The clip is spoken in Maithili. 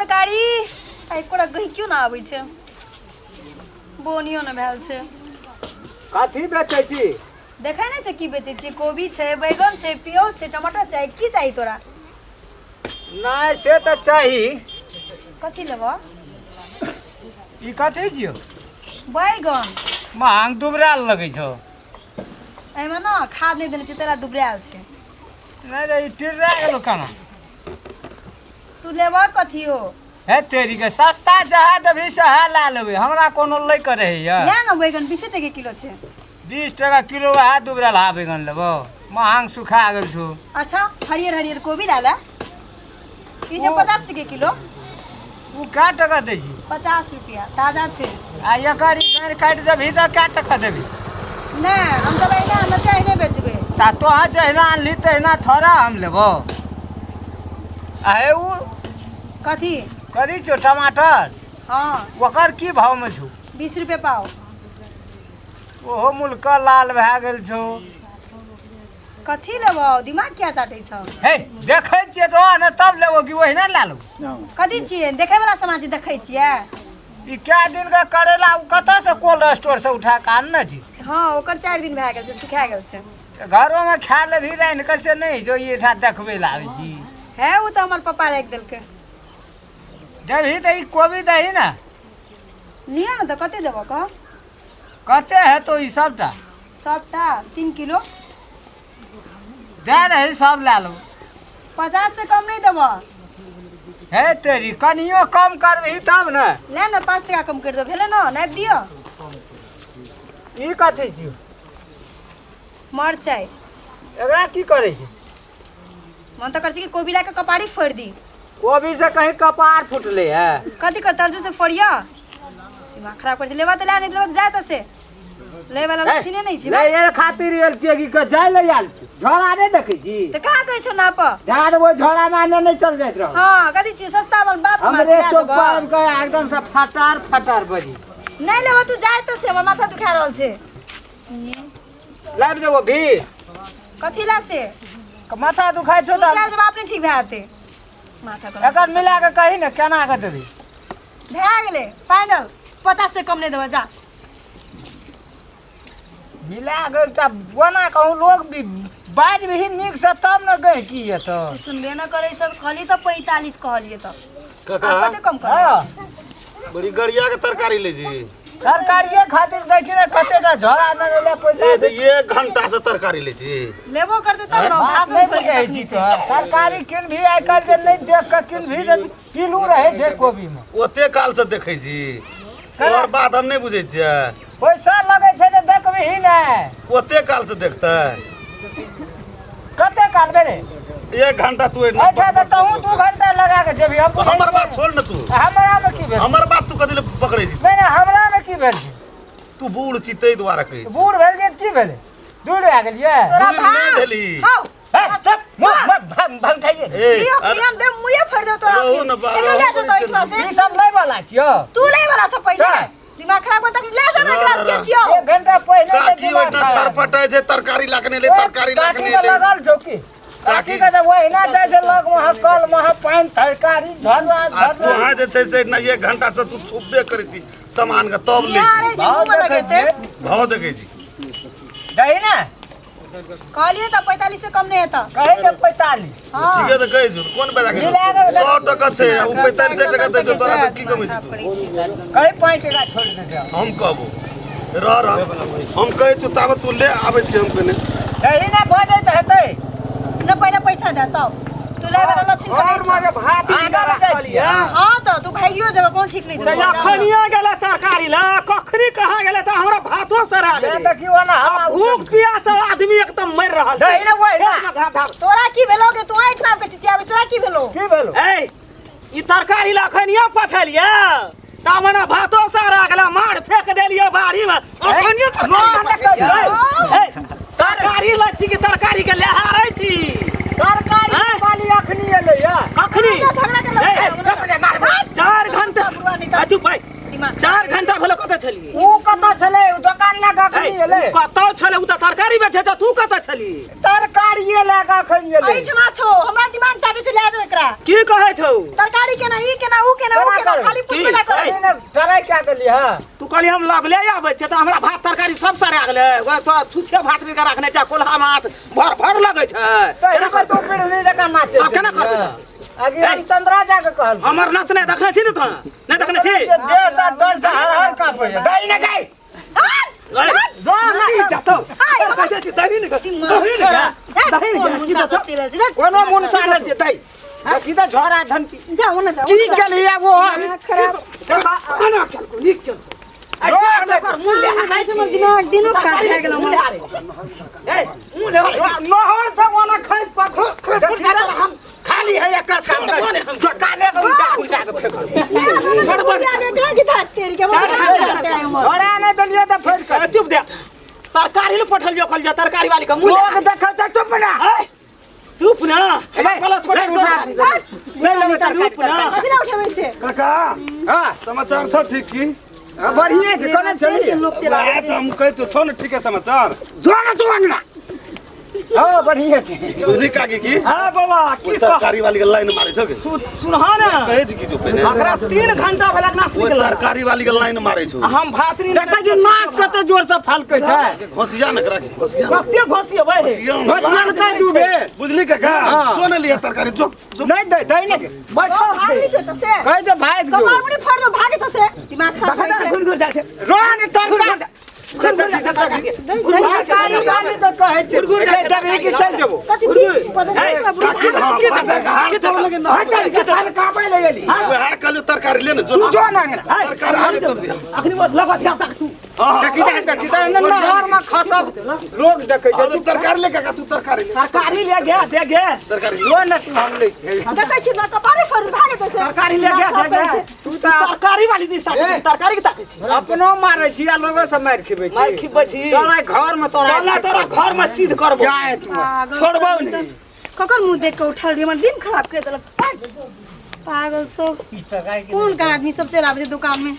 तरकारी आ एकोटा गहिकियो ने आबै छै बोनियो ने भेल छै। कथी बेचै छी? देखै नहि छै की बेचै छियै? कोबी छै, बैगन छै, प्याज छै, टमाटर छै। की चाही तोरा? नहि से तऽ चाही। कथी लेबऽ? ई कथी छियौ? बैगन। महंग दुबरायल लगै छौ। एहिमे ने खाद नहि देने छै तोरा दुबरायल छै। नहि रे, ई टिर्रा गेलो केना? तू लेबऽ कथी हो? हे तेरी के, सस्ता जहाँ देबही सएह लए लेबै, हमरा कोनो लै के रहैया। लए ने बैगन, 20 टके किलो छै। 20 टका किलो वएह दुबरालहा बैगन लेबो? महंग सुखा गेल छौ। अच्छा, हरियर हरियर कोबी लए ले, ई छै 50 टके किलो। ओ कै टका दै छी? 50 रुपया, ताजा छै। आ एकर ई गाड़ि काटि देबही तऽ कै टका देबही? नहि, हम तऽ एहिना आनल एहने बेचबै। ता तोहाँ जहिना आनली तहिना थोड़ा हम लेबो। आ हे उ कथी? कथी छौ, टमाटर? हाँ। ओकर की भावमे छौ? 20 रुपये पाव। ओहो मुलका लाल भए गेल छौ। कथी लेबो? दिमाग किया चाटै छौ? हे, देखै छियै तो ने तब लेबो कि ओहिना लए लेबो? कथी छियै देखै वाला समाज? देखै छियै ई कए दिन के करेला? ओ कतऽ से कोल्ड स्टोर से उठा कऽ आनने छी? हँ, ओकर 4 दिन भए गेल छै, सुखा गेल छै। तऽ घरोमे खा लेबही रान्हि कऽ से नहि जो ई एहिठाम देखबै लए आबै छी। है, ओ तऽ हमर पप्पा राखि देलकै। देबही तऽ ई कोबी दही ने। लिअ ने तऽ, कते देबऽ कह? कते हेतौ ई सबटा? सबटा 3 किलो। दए दही, सब लए लेबौ। 50 से कम नहि देबऽ। हे तेरी, कनियो कम करबही तब ने। ले ने, 5 टका कम करि दो, भेलै ने? नापि दिअ। ई कथी छियौ? मरचाइ। एकरा की करै छै? मन तऽ करै छै कि कोबी लए कऽ कपारी फोड़ि दी। कोबी से कहीं कपार फुटले है? कथी कर, तरजू से फोड़िया? दिमाग खराब कर छै। लेबा तऽ ले, नहि लेबा तऽ जाय तऽ से लै वाला लक्षणे नहि छै। ले ये खातिर आयल छियै कि जाय ले आयल छी? झोरा नहि देखै छी? तऽ कहाँ कहै छौ नाप? जा देबो झोरा मारने नहि चल जाइत रहो। हँ, कथी छियै सस्ता वाला बाप? हमरे चौक पर आबि कऽ एकदम से फटार फटार बजी। नहि लेबा तू जाय तऽ से, हमर माथा दुखा रहल छै। लाबि देबो 20। कथी ला से? माथा दुखाइ छौ तू तऽ चल जब अपने ठीक भए जेतै माथा गरम। एकर मिला कऽ कही ने, केना कऽ देबही? भए गेलै फाइनल, 50 से कम नहि देबै, जा। मिला कऽ एकटा बना कहूँ, लोग भी बाजबिही नीकसँ तब ने गहिकी एतौ। तू सुनबे न करै सब, कहली तऽ 45 कहलियै तऽ काका। आब कते कम कर? हँ। बड़ी गड़िया के तरकारी ले जी। तरकारिए खातिर देखी ने कतेटा झोरा ने पैसा। ए तऽ एक घंटा से तरकारी ले छी। लेबो करतै तब ने। बात भाषण नहि छोड़ि बुझै छी तो तरकारी किन भी आइ काल्हि जे नहि देख कऽ किन भी तऽ पीलू रहै छै कोबी मे। ओते काल से देखै छी, तोहर बात हम नहि बुझै छियै। पैसा लगै छै तऽ देखबही ने। ओते काल से देखतै? कते काल भेलै? एक घंटा तू एहिना। एहिठाम तऽ तहूँ 2 घंटा लगा के जेबही, हम बुझै हमर बात छियै। छोड़ ने तू। हमरा मे की भेल? हमर बात तू कथी लए पकड़ै छी? नहि नहि, हमरा मे की भेल छै? तू बूढ़ छी ताहि दुआरे कहै छी। बूढ़ भेल जे की भेलै? दूर भए गेलियै? तोरा दूर नहि भाग। भेली। हौ। हे, चुप, मुँह मुँह भंग खाइए। ए, दियो अरे, क्रियम दे, मुड़िए फोड़ि दे तोरा। रहू ने बा, एकरा ले रहू जा तो एहिठमा से। ई सब लै वाला छियौ? तू लै वाला छ पहिले। तऽ? दिमाग खराब कर तक ले जा ना एकरा। रह, के रह। छियौ? एक घंटा पहिले से काकी दिमाग ओहिना खराब। छरपटाइ छै, तरकारी लाके नहि ले, तरकारी लाके काकी नहि के ले। लगल छौ की? काकी के तऽ ओहिना जाइ छै लग वहाँ कल वहाँ पानि तरकारी झोरा आ झोरा। तोहाँ जे छै से एहिना एक घंटा से तू छुपबे करै छी सामान के, तब लै बिहार छी। छै मुँह मे लगेते। भाव देखै छी। दही ने। कहलियै तऽ 45 से कम नहि हेतौ। कहै छै 45। हँ। ठीके तऽ कहै छौ, कोन बेजा के? मिला के 100 टका छै आ ओ 45 टका दै छौ, तोरा तऽ की कमै छी तू? कही 5 टका छोड़ि दे। हम कहबो, रह रह, हम कहै छौ ताबत तू ले आबै छी हम कने। दही ने भऽ जाइत हेतै। न, पहिले पैसा दे तब। तू लै वाला लक्षण के घर नहि मे छौ। जे भात आगाँ निकाल जाइ छियै। रखलियै। हँ तऽ तू भागियो जेबऽ, कोन ठीक नहि छै। तऽ अखनिये गेलै तरकारी लए, कखनी कहाँ गेलै तऽ हमरा भातो सरा से गेलै। देखियौ ने आ हम भूख प्यास से आदमी एकदम मरि रहल छै। दही ने ओहिना। पेट मे घाव घाव। तोरा की भेलो गे? तू एहिठाम के चिचियाबे, तोरा की भेलो? की भेलो? ए, ई तरकारी लए अखनिये पठेलियै तऽ मने भातो सरा गेलै, मार फेंक देलियै बाड़ी मे। अखनिये तरकारी लए पठेलियै। ए, तरकारी लै छी कि तरकारी के लेहारै छी? तरकारी आँय? वाली अखनी एलै या। कखनी? झगड़ा कर। ए, चुप रे, मार 4 घंटा। आ, चुप भाइ। दिमाग 4 घंटा भेलो, कतऽ छलियै? ऊ कतऽ छलै? ऊ दोकान लए कऽ अखनी ए, एलै। उ कतऽ छलै? उ तऽ तरकारी बेचै छै, तू कतऽ छली? तरकारिए लए कऽ अखन एलै। एहिठमा छौ, हमरा दिमाग चाटे छै, लए जाओ एकरा। की कहै छौ? तरकारी केना, ई केना, ऊ केना ऊ केना केना करबै? खाली पुछबे ना करै की? ने डराइ क्या गेली हँ तू कहली हम लगले आबै छै तऽ हमरा भात तरकारी सब सरा गेलै ओकरा तो छुच्छे भात निका रखने छै कोल्हा माछ भर भर लगै छै तऽ केना एहिमे करबै? तू बिढ़नी जकाँ नाचै तब केना करबै तऽ? आगे रामचंद्रा जाके कहल हमर नाच नहि देखने छी ने तू नहि देखने छी देह सँ डर सँ हर हर काँपै छै दही ने गाय कोनो मुनसा नहि छै दही देखी तऽ झोरा झनकी जाओ ना जाओ की गेली आब वो खराब दिमाग दिनो खराब भए गेल हमर। नहर से ओना खसि पड़तौ खाली है एकर काम काले के उल्टा उल्टा के फेकल झोरा नहि देलियै तऽ फेर कर चुप दे तरकारी ले पठल जो कहल तरकारी वाली के मुंह लोग देखै छै चुप ना चुप ना गलत नहीं उठा नहीं लेबै तरकारी चुप ना कथी ला उठेबै से काका हां समाचार छौ ठीक की बढ़िए छै कोना चली लोक चलाबै वएह तऽ हम कहै छियौ छौ ने ठीके समाचार जो ना तू अंगना हां बढ़िए छै बुझली काकी की हां बाबा की ओहि तरकारी वाली के लाइन मारै छौ के सुनहा ना कहै छी किछु पहिने अकरा 3 घंटा भेलक ना ओहि तरकारी वाली के लाइन मारै छौ हम भात नहीं देखै छी नाक कते जोर से फलकै छै घोसिया ने करा घोसिया ने। कते घोसियबै घोसिया ने। घोसियन कह दू बेर बुझली काका हाँ। जो ने लिया तरकारी जो जो नहीं दे दे ने बैठल भागी छै तो त से कह जे भाग जो कपार मुड़ी फाड़ दो भागे तो से दिमाग खराब देखा भए घुर गेल घुर जाइ छै रोन तरकारी घुर घुर जाइ छै तरकारी घुर घुर जाइ छै तरकारी वाली तऽ कहै छै घुर घुर जाइ छै देबही कि चल जेबो कथी बीस बदल काकी हाँ, हाथ तोड़ लगे ना के साल काबै ले गेली वएह कहलियौ तरकारी ले ने जो तू जो ना अंगना तरकारी आने तब जी अखनी वो लगत ध्यान तक तू देखी दे देखी दे नहर में खसब लोग देखै छै तू तरकारी ले काका तू तरकारी ले तरकारी ले गे दे गे तरकारी ले। जो नसीब हम लै छै देखै छी ना कपारे फाड़ दो भागे तो से तरकारी ले गे दे गे तू तऽ तरकारी वाली दिस ताकै छी, तरकारी के ताकै छी अपनो मारै छी आ लोगो से मारि खेबै छी मारि खिबै छी चल आइ घर में तोरा चल ना तोरा घर में सीध करबो जाए तू छोड़बौ नहीं ककर मुंह देख के उठल रही हमर दिन खराब कर देलक पागल सब कोन का आदमी सब चल आबै छै दुकान में।